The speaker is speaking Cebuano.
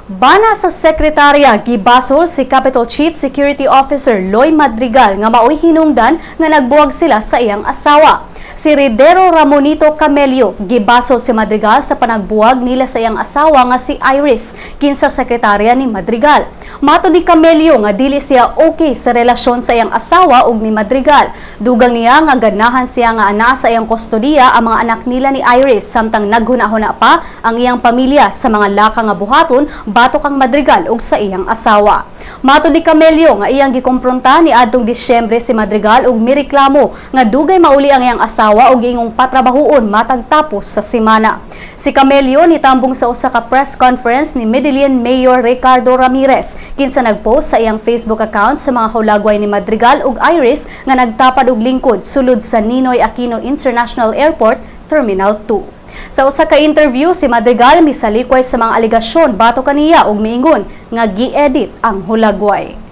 Bana sa sekretarya, gibasol si Capitol Chief Security Officer Loy Madrigal nga maoy hinungdan nga nagbuwag sila sa iyang asawa. Si Ridero Ramonito Camelio, gibasol si Madrigal sa panagbuwag nila sa iyang asawa nga si Iris, kinsa sekretarya ni Madrigal. Matod ni Camelio nga dili siya okay sa relasyon sa iyang asawa ug ni Madrigal. Dugang niya nga ganahan siya nga ana sa iyang kustodiya ang mga anak nila ni Iris samtang naghuna-huna pa ang iyang pamilya sa mga laka nga buhaton batok kang Madrigal ug sa iyang asawa. Matod ni Camelio nga iyang gikompronta ni adtong Disyembre si Madrigal ug mireklamo nga dugay mauli ang iyang asawa ug giingong patrabahuon matag tapos sa semana. Si Camelio nitambong sa usa ka press conference ni Medellin Mayor Ricardo Ramirez, kinsa nagpost sa iyang Facebook account sa mga hulagway ni Madrigal ug Iris nga nagtapad og lingkod sulod sa Ninoy Aquino International Airport Terminal 2. Sa usa ka interview, si Madrigal misalikway sa mga alegasyon batok kaniya ug miingon nga gi-edit ang hulagway.